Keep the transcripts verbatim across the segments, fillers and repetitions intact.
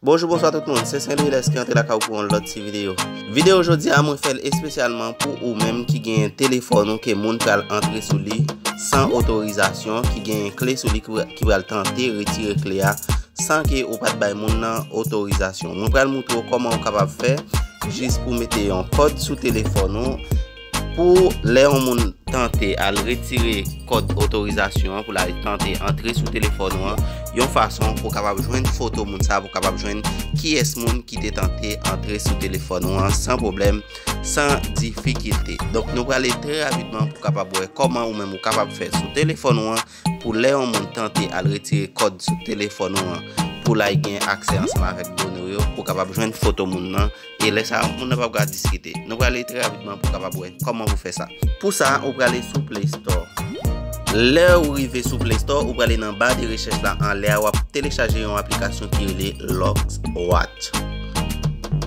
Bonjou, bonswa tout moun, se Saint Louis ki antre lakay ou pou yon lòt ti videyo. Videyo jodi a, mwen fè l espesyalman pou ou menm ki gen telefòn ou ke moun pral antre sou li san otorizasyon, ki gen kle sou li ki pral tante retire kle a san ke ou pa t bay moun nan otorizasyon. Mwen pral montre w kòman ou kapab fè jis pou mete yon kòd sou telefòn ou pou lè yon moun tante al retire kòd otorizasyon an pou l al tante antre sou telefòn ou an, yon fason pou w kapab jwenn foto moun sa a, pou w kapab jwenn kiyès moun ki te tante antre sou telefòn ou an san pwoblèm, san difikilte. Donk, nou prale trè rapidman pou w kapab wè kòman ou menm ou kapab fè sou telefòn ou an pou lè yon moun tante al retire kòd sou telefòn ou an pou l al gen aksè ansanm avèk done w yo, pou w kapab jwenn foto moun nan, e lè sa a, moun nan p ap ka diskite. Nou prale trè rapidman pou w kapab wè kòman pou fè sa. Pou sa, ou prale sou Play Store. Lè ou rive sou Play Store, ou prale nan ba de rechèch la anlè a, w ap telechaje yon aplikasyon ki rele Logs Watch.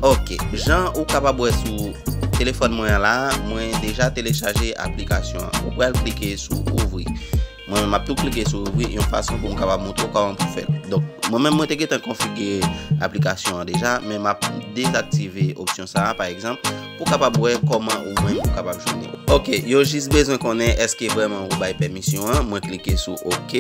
Ok, jan ou kapab wè sou telefòn mwen an la, mwen deja telechaje aplikasyon an. Ou pral klike sou ouvri. Mwen menm, m ap tou klike sou ouvri yon fason pou m kapab montre w kòman pou fè l. Donk, mwen menm, mwen te gentan konfigire aplikasyon an deja, men m ap dezaktive opsyon sa a, pa egzanp, pou w kapab wè kòman ou menm ou kapab jwenn li. Ok, yo jis bezwen konnen èske vrèman ou bay pèmisyon an. Mwen klike sou ok.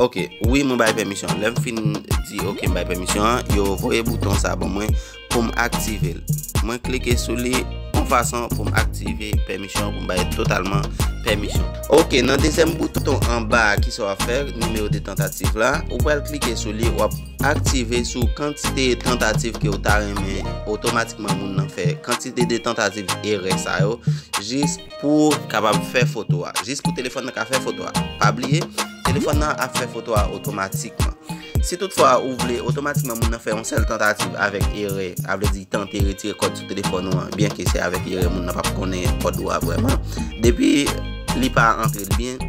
Ok, wi, mwen bay pèmisyon. Lè m fin di ok, m bay pèmisyon an, yo voye bouton sa ban mwen pou m aktive l. Mwen klike sou li yon fason pou m aktive pèmisyon, pou m bay totalman pèmisyon. Ok, nan dezyèm bouton anba a, kisa w ap fè, nimewo de tantativ la, ou pral klike sou li, w ap aktive sou kantite tantativ ke w ta renmen otomatikman moun nan fè, kantite de tantativ erè sa yo, jis pou kapab fè foto a, jis pou telefòn nan ka fè foto a. Pa bliye, telefòn nan ap fè foto a otomatikman. Si toutfwa ou vle otomatikman moun nan fè yon sèl tantativ avèk erè, a vle di tante retire kòd sou telefòn ou an, byenke se avèk erè moun nan p ap konnen kòd ou a vrèman, depi li pa antre l byen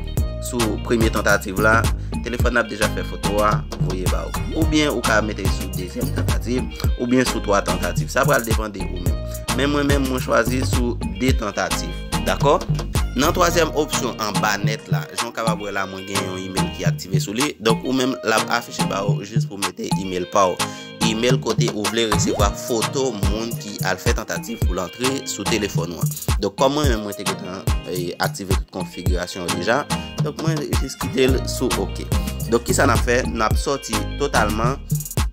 sou premye tantativ la, telefòn nan ap deja fè foto a, voye ba ou. Oubyen ou ka mete sou dezyèm tantativ, oubyen sou twa tantativ. Sa pral depann de ou menm. Men mwen menm, mwen chwazi sou de tantativ. Dakò? Nan twazyèm opsyon anba nèt la, jan w kapab wè la, mwen gen yon imèl ki aktive sou li. Donk, ou menm, l ap afiche ba ou jis pou mete imèl pa w. Imèl kote ou vle resevwa foto moun ki al fè tantativ pou l antre sou telefòn ou an. Donk, kòm mwen menm, mwen te gentan, e, aktive tout konfigirasyon yo deja. Donk, mwen jis kite l sou ok. Donk, kisa n ap fè? N ap sòti totalman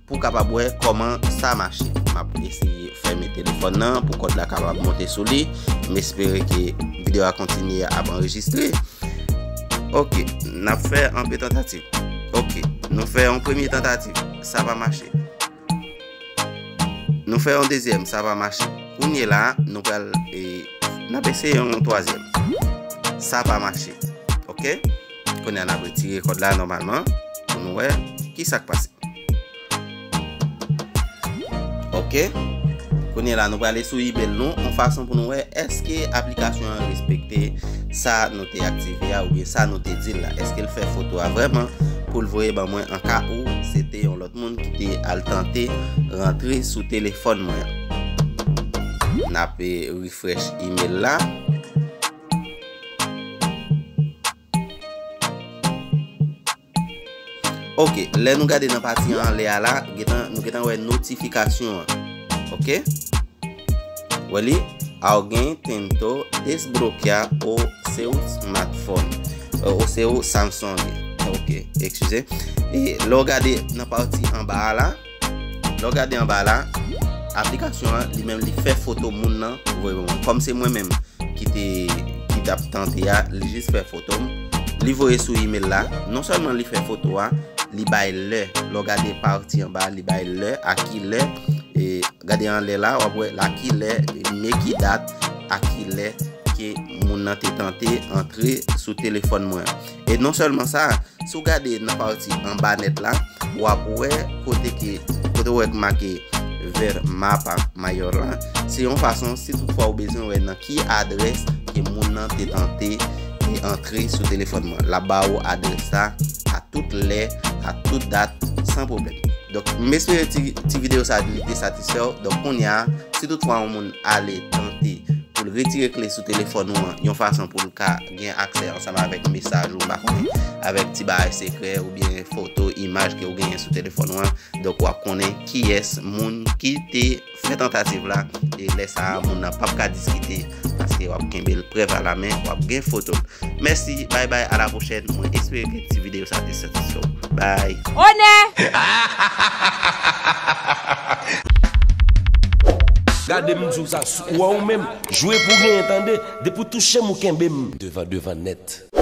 pou kapab wè kòman sa mache. M ap eseye fèmen telefòn nan pou kòd la kapab monte sou li. M espere ke videyo a kontinye ap anrejistre. Ok, n ap fè anpil tantativ. Ok, nou fè yon premye tantativ, sa pa mache. Nou fè yon dezyèm, sa pa mache. Kounye la, nou pral, e, n ap eseye yon twazyèm. Sa pa mache. Ok? Kounye a, n ap retire kòd la nòmalman pou nou wè ki sa k pase. Ok? Kounye la, nou prale sou imèl nou, yon fason pou nou wè èske aplikasyon an respekte sa nou te aktive a oubyen sa nou te di l la. Èske l fè foto a vrèman pou l voye ban mwen an ka ou se te yon lòt moun ki te al tante rantre sou telefòn mwen an. N ap, e, refresh imèl la. Ok, lè nou gade nan pati anlè a la, gentan, nou gentan wè notifikasyon an. Ok? Wè li, alguém tentou desbloquear o seu smartphone. O seu Samsung. Ok, eskize. E lè w gade nan pati anba a la, lè w gade anba a la, aplikasyon an, li menm, li fè foto moun nan, voye ban mwen. Kòm se mwen menm ki te, ki t ap tante a, li jis fè foto m. Li voye sou imèl la. Non sèlman li fè foto a, li bay lè. Lè w gade pati anba, li bay lè, a ki lè, e, gade anlè la, w ap wè a ki lè, men ki dat, a ki lè ke moun nan te tante antre sou telefòn mwen an. E non sèlman sa, si w gade nan pati anba nèt la, w ap wè kote ke, kote w wè k make Ver Mapa Mayor la. Se yon fason, si toutfwa ou bezwen wè nan ki adrès ke moun nan te tante e antre sou telefòn mwen. L ap ba ou adrès la a tout lè, a tout dat, san pwoblèm. Donk, m espere ti, ti videyo sa li te satisfè w. Donk, kounye a, si toutfwa yon moun ale tante retire kle sou telefòn ou an yon fason pou l ka gen aksè ansanm avèk mesaj ou, m pa konnen, avèk ti bagay sekrè oubyen foto, imaj ke ou genyen sou telefòn ou an. Donk, w ap konnen kiyès moun ki te fè tantativ la. E lè sa a, moun nan p ap ka diskite, paske w ap kenbe l prèv alamen, w ap gen foto l. Mèsi, bay bay, a la pwochèn. Mwen espere ke ti videyo sa te satisfè w. Bay. Onè! Gade m di w sa, ou wè ou menm, jwe pou genyen tande, depi w touche m ou kenbe m. Devan devan nèt.